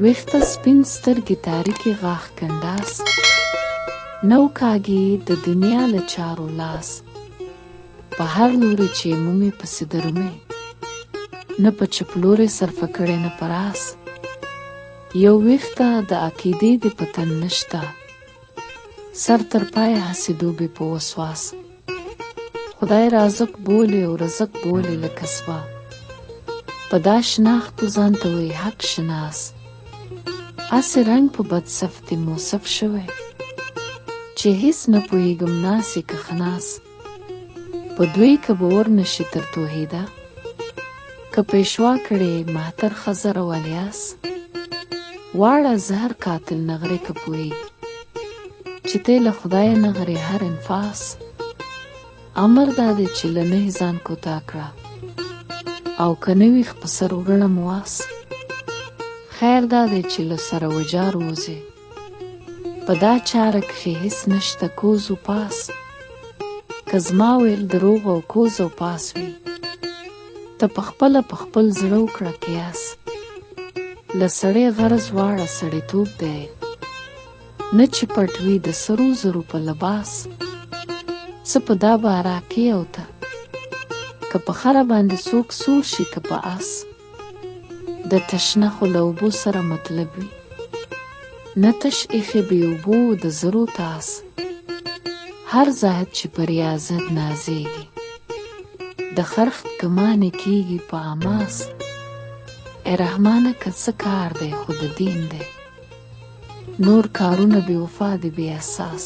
ویښته سپین سترګې تاریکې غاښ کنډاس، نه وکاږي د دنیا له چارو لاس. په هر لوري چې مومې پسې درومې، نه په چپ لوري صرفه کړې نه په راس. یو ویښته د عقیدې دې په تن نشته، سر تر پایه هسې ډوبې په وسواس. خدای رازق بولي او رزق بولي له کسبه، په دا شناختو ځان ته وایي حق شناس. هسې رنګ په بد صف دې موصف شوی، چې هیڅ نه پوهېږم ناس یې که خناس. په دوی که به ورنه شي تر توحیده، که پېشوا کړې مهتر خضر او الیاس. واړه زهر قاتل نغرې که پوهېږي، چې ته له خدایه نغرې هر انفاس. امر دا دی چې له نهي ځان کوتاه کړه، او که نه وي په سر وګڼه مواس. خیر دا دی چې له سره وجار ووځې، په دا چاره کښې هیڅ نشته کوز و پاس. که زما ویل دروغ او کوز او پاس وي، ته پخپله په خپل زړه وکړه قیاس. له سړې غرض واړه سړیتوب دی، نه چې پټ وي د سرو زرو په لباس. څه په دا باره کې او ته، که په خره باندې څوک سور شي که په آس. د تشنه خو له اوبو سره مطلب وي، نه تش ایښی بې اوبو د زرو تاس. هر زاهد چې په ریاضت نازېږي، د خرخت ګمانې کېږي په اماس. ای رحمانه که څه کار دی خو د دین دی، نور کارونه بې وفا دي بې اساس.